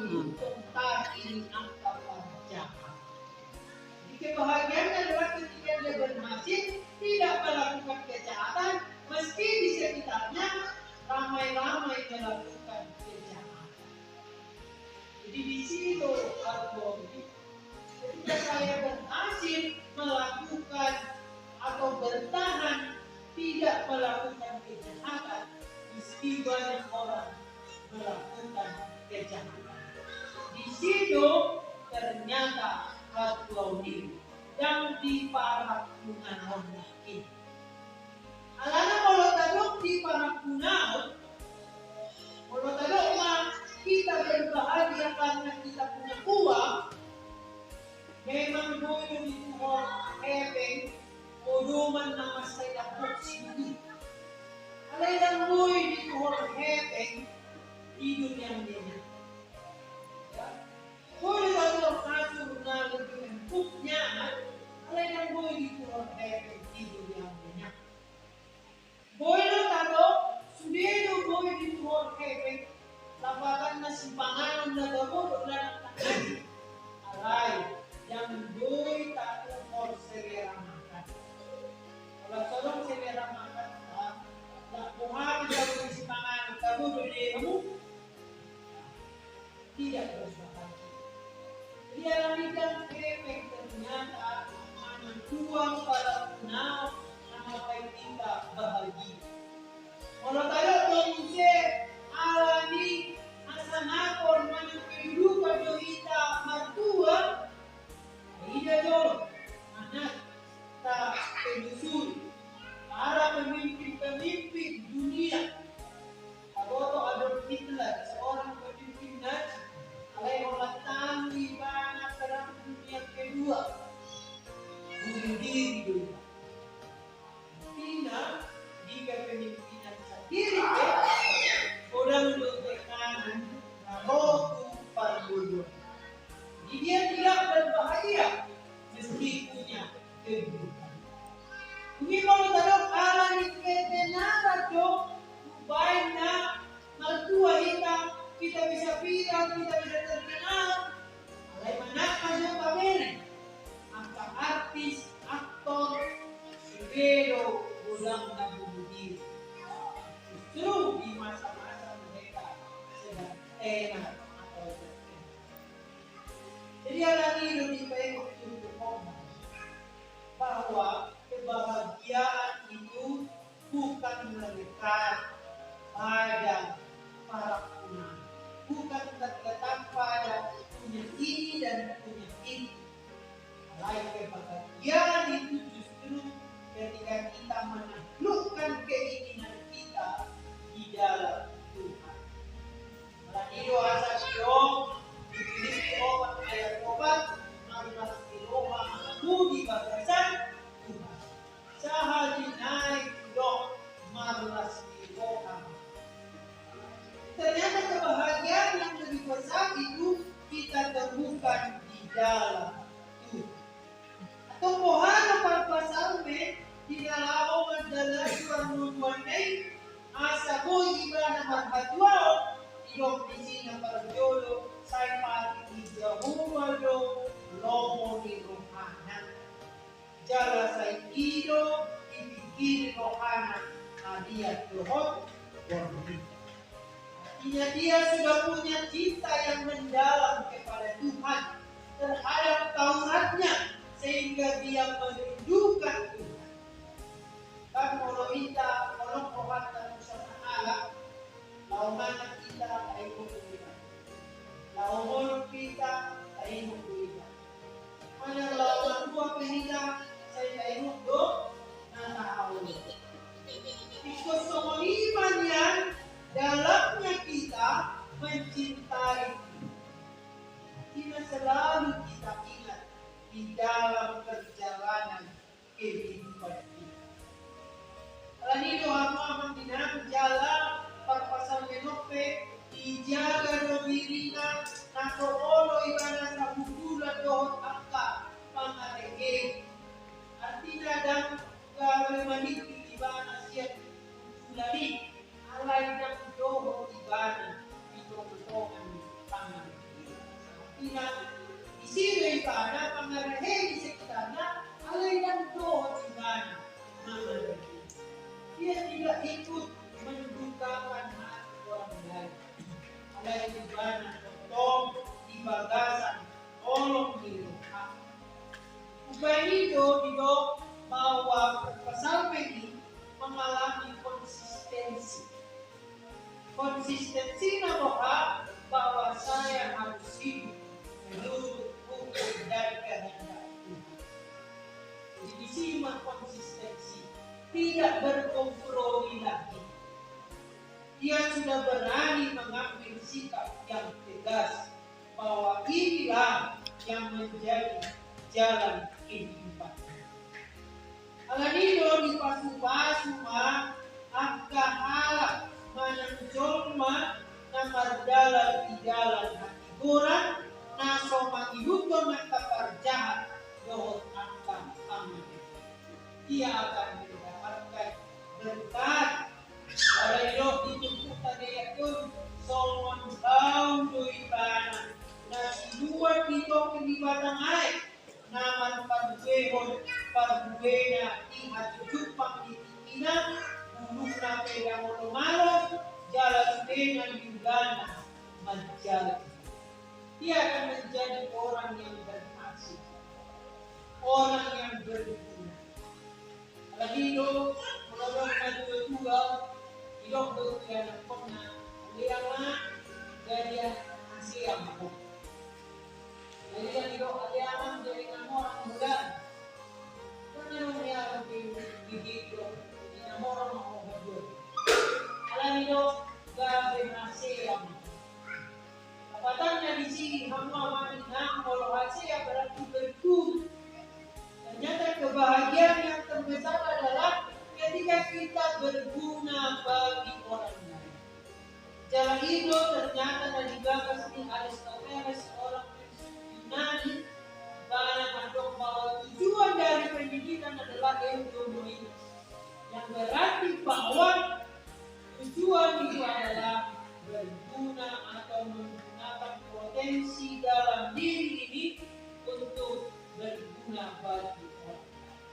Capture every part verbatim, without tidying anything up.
Untung tadi angka parjahat. Jadi kebahagiaannya adalah ketika dia berhasil tidak melakukan kejahatan, meski di sekitarnya ramai-ramai melakukan kejahatan. Jadi di situ harus, ketika saya berhasil melakukan atau bertahan tidak melakukan kejahatan, meski banyak orang melakukan kejahatan. Di situ ternyata hatuaon i dang di parpuna on lagi. Alana molo tadok di parpuna on, molo tadok ma kita berbahagia karena kita punya uang, memang boi do dituhor hepeng podoman na mansai dapot sibutuhon. Alai dang boi dituhor hepeng di duniaon i. Boi do tadok hasur na lebih empuk, nyaman, alai dang boi dituhor hepeng di duniaon i. Boi do tadok, sude do boi dituhor hepeng, lapatanna sipanganon na tabo dohot na tangkas i. Alai dang boi tatuhor selera makan. Molo so adong selera makan, ah, boha do sipanganon, tabo do dihamu? Tidak berbahagia. Jadi alani i dang hepeng ternyata manang uang parpuna on na mambahen hita bahagia. Molo tadok do muse alani hasangapon manang kedudukan do hita martua, ida do anak ta penyusuri para pemimpin-pemimpin dunia. Taboto Adolf Hitler, seorang pemimpin Nazi, alai holan talu ibana Perang Dunia Kedua, bunuh diri do ibana. Artina di kepemimpinan sandiri pe godang do tekanan na ro tu pargoluan. Jadi dia tidak berbahagia meski punya kedudukan. Dung i molo tadok alani ketenaran do umbahen na martua hita, kita bisa viral, kita bisa terkenal. Alai manang na jo tabene, angka artis, aktor, sude do godang na bunuh diri. Justru di masa-masa mereka sedang tenar atau terkenal. Jadi alani i do dipaingot tu hita bahwa kebahagiaan itu bukan melekat pada parpuna, bukan terletak pada punya ini dan punya itu. Alai kebahagiaan itu justru ketika kita menaklukkan keinginan kita di dalam Tuhan. Alani i do asa didok di Filipi opat ayat opat, marlas ni roha ma hamu di bagasan Tuhan. Sahat i naeng didok marlas ni roha. Ternyata kebahagiaan yang lebih besar itu kita temukan di dalam Tuhan. Antong boha do parpsalmen di na laho mandalani parngoluanna i, asa boi ibana marhatuaon? Didok disi na parjolo, sai patik ni Jahowa do lomo ni rohana. Jala sai i do dipingkiri rohana na liat dohot borngin. Artinya dia sudah punya cinta yang mendalam kepada Tuhan, terhadap Tauratnya, sehingga dia merindukan Tuhan. Kan molo hita, molo rohanta tu sasahalak, laho mangan hita, taingot tu Ibana. Laho moluk hita, taingot tu Ibana. Manang laho martua pe hita, sai taingot do na tahaholongi. Ingkon songon i ma nian dalamnya kita mencintai Tuhan. Artinya selalu kita ingat di dalam perjalanan kehidupan kita. Alani i do hamu amang inang, jala parpsalmen on pe dijaga do dirina na so olo ibana sabutulan dohot angka pangategeon. Artina Konsistensina boha? Bahwa saya harus hidup menurut hukum dan kehendak Tuhan. Jadi, disi ma konsistensi, tidak berkompromi lagi. Ia sudah berani mengambil sikap yang tegas bahwa inilah yang menjadi jalan kehidupan. Alani do dipasupasu ma angka halak manang jolma na mardalan di dalan hatigoran, na so mangihuthon angka parjahat dohot angka panganehan. Ia akan mendapatkan berkat. Alai didok di turpukta dei on, songon bau do ibana na sinuan di topi ni batang aek, na marparuehon paruena di hatujumpang ni tingkina, bulungna pe ndang olo malo, jala sudena niulana manjalo. Dia akan menjadi orang yang berhasil, orang yang berguna. Alani do, molo adong na tua-tua, didok do tu ianakkonna, ale ama, jadi hasea ma ho. Jadi didok, ale ama, jadi na morang bulan. Kan adong ia di, di, di, di, na morang ma ho bulan. Alani do, gabe hasea ma ho. Lapatanna disi, hamu amang inang, molo hasea berarti berguna. Ternyata kebahagiaan yang terbesar adalah ketika kita berguna bagi orang lain. Jala i do ternyata na dibagas ni Aristoteles, seorang filsuf Yunani, di mana mandok bahwa tujuan dari pendidikan adalah eudaimonia, yang berarti bahwa tujuan itu adalah berguna atau menggunakan potensi dalam diri ini untuk berguna bagi orang lain.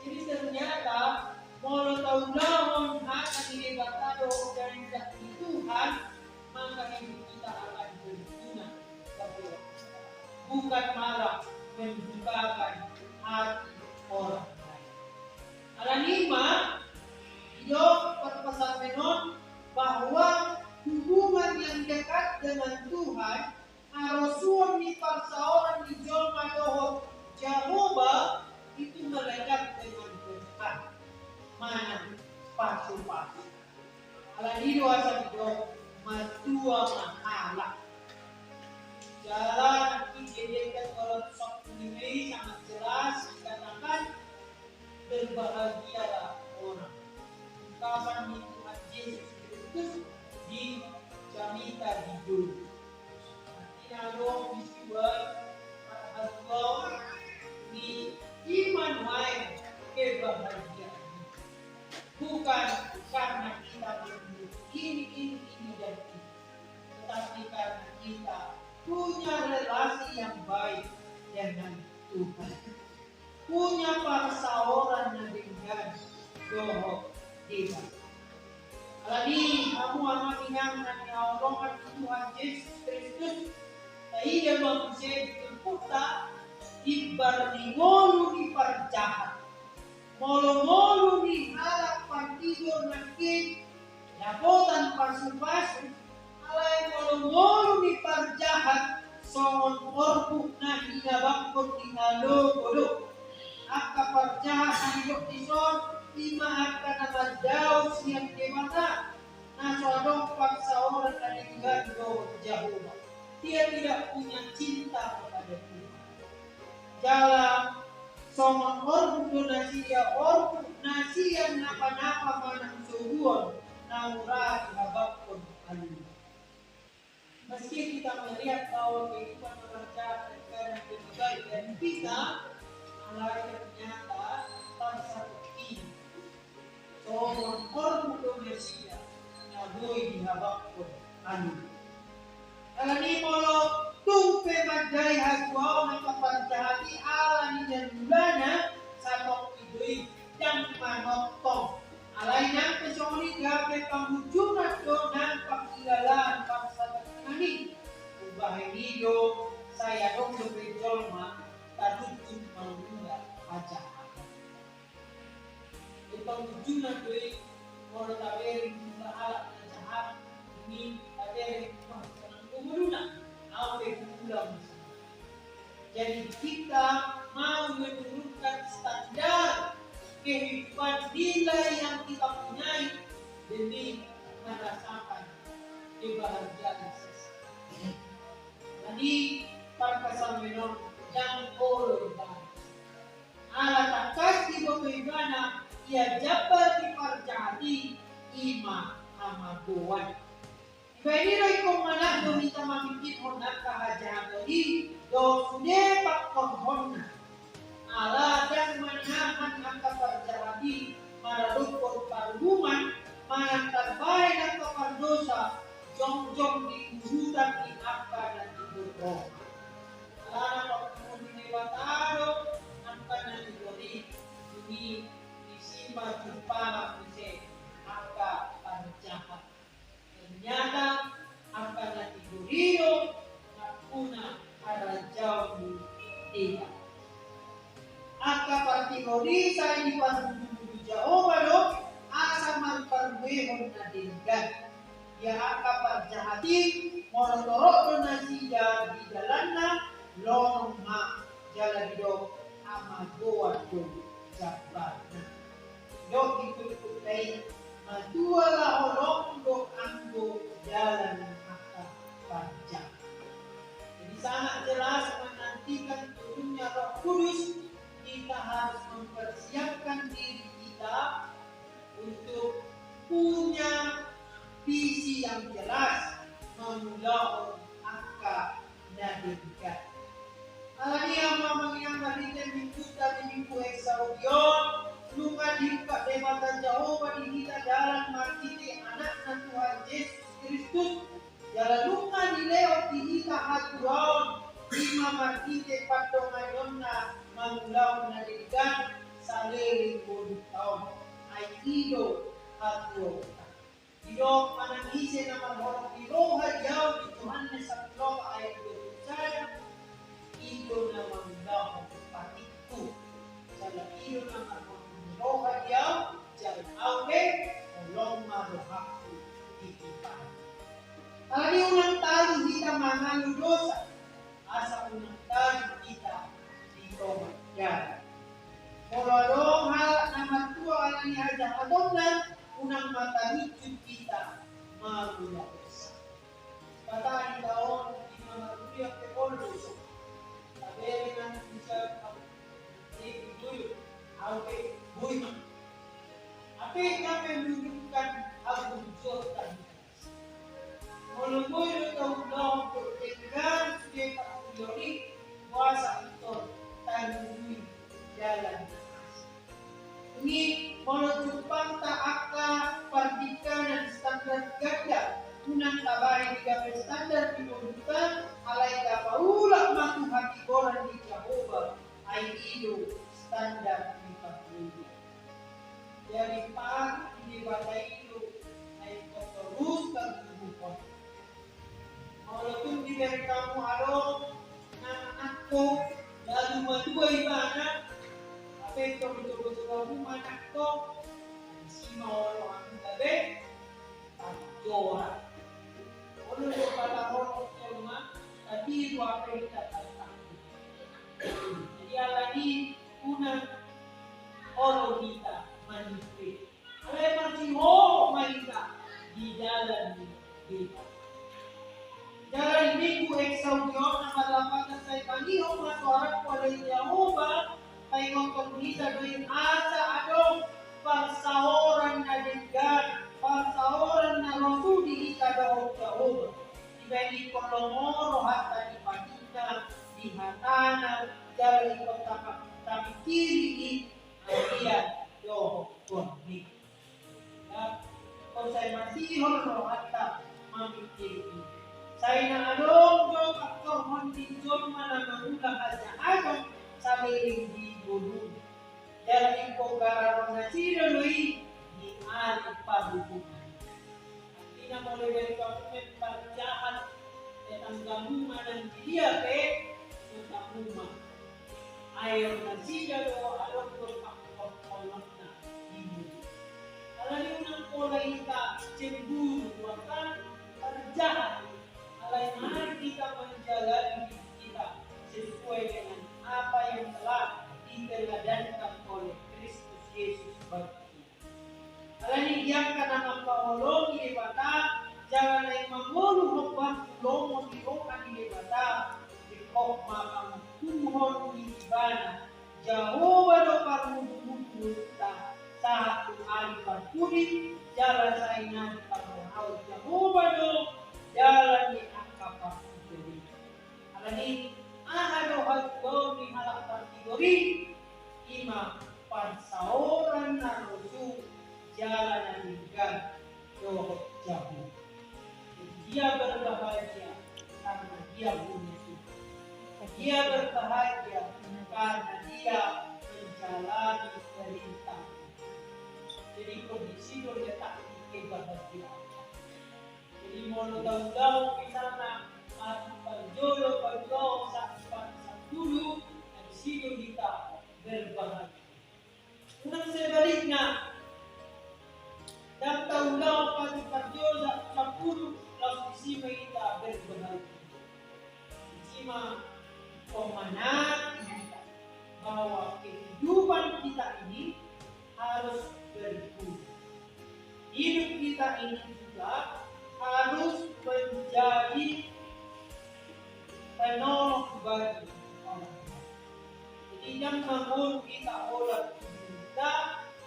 Jadi ternyata, molo taulahon hata ni Debata dohot kehendak ni Tuhan, maka hidup kita akan berguna bagi orang lain, bukan malah mendukakan hati orang lain. Alani i ma, didok parpsalmen on bahwa hubungan yang dekat dengan Tuhan, harosuon ni parsaoran ni jolma dohot Jahowa, itu melekat dengan berkat, manang pasupasu. Alani i do asa didok, matua ma halak. Jala di Dendengkan dua ratus empat puluh lima i sangat jelas dikatakan, berbahagialah orang. Ungkapan ni Tuhan Yesus Kristus di jamita di doli. Artina adong di sian parhatuaon ni i ma nuaeng kebahagiaan. Bukan karena kita berbuat ini, ini, ini, dan ini, tetapi karena kita punya relasi yang baik dengan Tuhan, punya parsaoran na denggan dohot Debata. Alani i, hamu amang inang na hinaholongan ni Tuhan Jesus Kristus, taida ma muse di turpukta, imbar ni ngolu ni parjahat, molo ngolu ni halak partigor nangkin dapotan pasupasu, alai molo ngolu ni parjahat songon orbuk na hinabangkon di alogo do. Angka parjahat na didok dison, i ma angka na mandao sian Debata, na so adong parsaoran na denggan dohot Jahowa. Dia tidak punya cinta kepada Tuhan. Jala songon orbuk do nasida, orbuk na sian napa-napa manang sobuon na mura dihabangkon alogo. Meski kita melihat bahwa kehidupan orang jahat terkadang lebih baik dari kita, alai ternyata pada saat ini songon orbuk do nasida na boi dihabangkon alogo. Alani i molo tung pe mandai hatuaon angka parjahat i ala ni na niulana, satongkin do i ndang manongtong. Alai nang pe songon i gabe pangunjunan do nang pangkilalaan bangso Tuhan i. Umbahen i do sai adong dope jolma tarunjun mangula hajahatan. Di pangunjunan do i, molo tabereng mangula halak na jahat, merasakan kebahagiaan sesat. Jadi, parkasamenon yang olo ibana. Ala tangkas diboto ibana, ia jambar ni parjahat i, i ma hamagoan. Dibahen i do ingkon manat do hita mamingkirhon angka hajahaton i, dohot sude pangkorhonna. Ala ndang manahan angka parjahat i maradophon paruhuman, manang tarbahen angka pardosa, jongjong di urutan ni angka na tigor roha. Alana paruhuman ni Debata do angka na tigor i, dung i disi ma jumpangan muse angka parjahat. Ternyata angka na tigor i do nampuna harajaon ni Debata. Angka partigor i sai diparbudu-budu Jahowa do asa marparuehon na denggan. Ia angka parjahat i, molo torop do nasida di dalanna, lonon ma jala didok hamagoan do jambarna. Didok di turpukta i, matua laho long do anggo dalan ni angka parjahat. Jadi sangat jelas menantikan turunnya Roh Kudus, kita harus mempersiapkan diri kita untuk punya visi yang jelas mangulahon angka na denggan. Alani i amang inang, marhite mingguta di Minggu Exaudi on, nunga diungkap Debata Jahowa di hita dalan marhite Anakna Tuhan Jesus Kristus, jala nunga dilehon di hita hatuaon, i ma marhite pandonganionna mangulahon na denggan saleleng ngolunta on. Ai i do hatuaonta. Didok manang ise na marholong ni roha di ahu, di Johannes sampulu opat ayat dua pulu sada, i do na mangulahon patikku. Jala i do na marholong ni roha di ahu, jala ahu pe holong ma rohangku di hita. Alani i unang talu hita mangalo dosa, asa unang talu hita di tonga jalan. Molo adong halak na martuak alani hajahatonna, unang ma tarunjuk hita mangula dosa. Sipata hita on di na marhuriang pe olo dosa. Tabere nang bisa au pe boi, au pe boi ma. Hape na menunjukkan au jor tadi. Molo boi do taulahon dohot denggan sude parhuriaon i, boasa pintor taruhuri dalan na asing. Dung i molo jumpangta angka pardengganan standar ganda, unang tabahen i gabe standar di ngolunta, alai tapaulak ma tu hatigoran ni Jahowa, ai i do standar ni parhuriaon. Jadi patik ni Debata i do na ingkon torus tartubuhon. Molo tung dibereng hamu adong na anakko, lalu matua ibana, hape tong coba-coba hamu ma anakko, disi ma olo hamu gabe parjora. Olo do patahon jolma, tapi dua pe hita tantang. Jadi alani i unang olo hita manimpe. Alai marsihohot ma hita di dalan ni Debata. Jala di Minggu Exaudi on na marlapatan sai tangihon ma soarangku ale Jahowa, paingothon hita do i asa adong parsaoran na denggan, parsaoran na rosu di hita dohot Jahowa. Dibahen i ingkon lomo rohanta di patikna, di hatana, jala ingkon tapa-, tapingkiri i agia dohot borngin. Ingkon sai masihol rohanta mamingkiri i. Sai na adong do pangkorhon ni jolma na mangula hajahaton saleleng di ngoluna. Jala ingkon gararon nasida do i di ari parhungaran. Artina molo diari paruhuman parjahat, tetanggamu manang di dia pe, tetanggamu ma. Ai nasida do adong do pangkorhonna di ngolu. Alani unang pola hita cemburu tu angka parjahat. Alai mari hita manjalani hidup kita sesuai dengan apa yang telah diteladankan oleh Kristus Yesus bagi kita. Alani i di angka na mangkaholongi Debata Jala naeng mangolu hombar tu lomo ni roha ni Debata, ingkon ma panguhuhon ni ibana. Jahowa do parmuduruduta sahat tu ari parpudi, jala sai na diparrohahon Jahowa do dalan ni angka parpudi. Alani aha do hatuaon ni halak partigor i? Ima parsaoran na rosu jala na denggan dohot jabu. Dia berbahagia karena dia punya Tuhan. Dia berbahagia karena dia menjalani perintah. Jadi kondisi do letak di kebahagiaan. Jadi molo taulahon misalna, ah, parjolo, parjolo, sa-, sa-, sampulu, na disi do hita berbahagia. Unang sebalikna, ndang taulahon parjolo, sa-, sampulu, laos disi ma hita berbahagia. Disi ma pemahaman bahwa kehidupan kita ini harus berguna. Hidup kita ini juga harus menjadi penolong bagi orang lain. Jadi, ndang mangolu hita holan tu diri hita,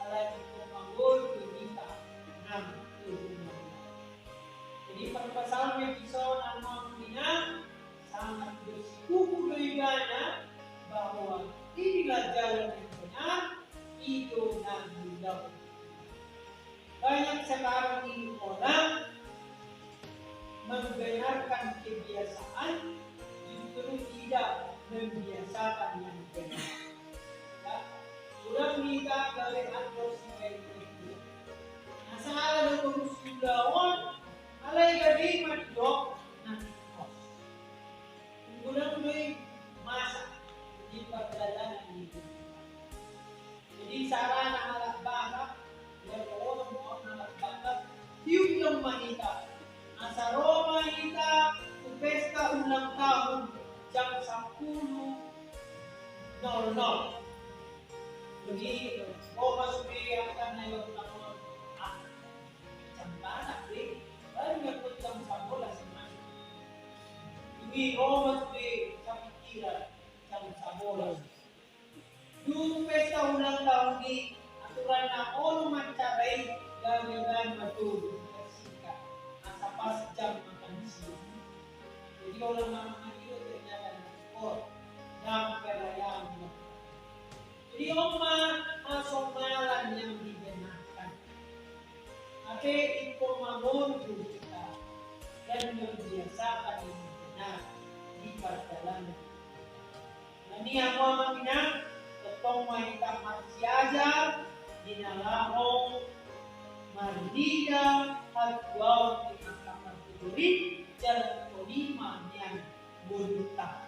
alai ingkon mangolu do hita nang tu jolma. Jadi, parpsalmen dison, amang inang, sangat bersikukuh do ibana bahwa inilah jalan yang benar, i do na niulahon. Banyak sekarang ini orang membenarkan kebiasaan, justru tidak membiasakan yang benar. Ya, urang hita gabe andor sibaen. Na sala do torus diulahon, alai gabe i ma didok na tingkos. Unggulan do i masa di pardalanan ni hidup. Jadi sala na halak Batak, ya, olo, olo, na halak Batak, diundang ma hita. Asa ro ma hita tu pesta ulang tahun jam sampulu nol nol. Jadi, ro ma sude angka na i on, ah, jam Batak, deh. Baru nyangkut jam sabolas, mas. Jadi, ro ma sude, jam pira, jam sabolas. Dung pesta ulang tahun i, aturanna olo ma acara i, gabe baen ma tolu, bersihkan. Asa pas jam makan siang. Jadi olo ma mangan i do ternyata na tingkos. Dang perayaan. Jadi on ma hasomalan yang dibenarkan. Ate ingkon mangolu hita dan membiasakan yang benar di pardalanan. Alani i, amang inang, tongtong ma hita marsiajar di na laho marnida hatuaon di angka partigor i, jala tolima nian ngolunta.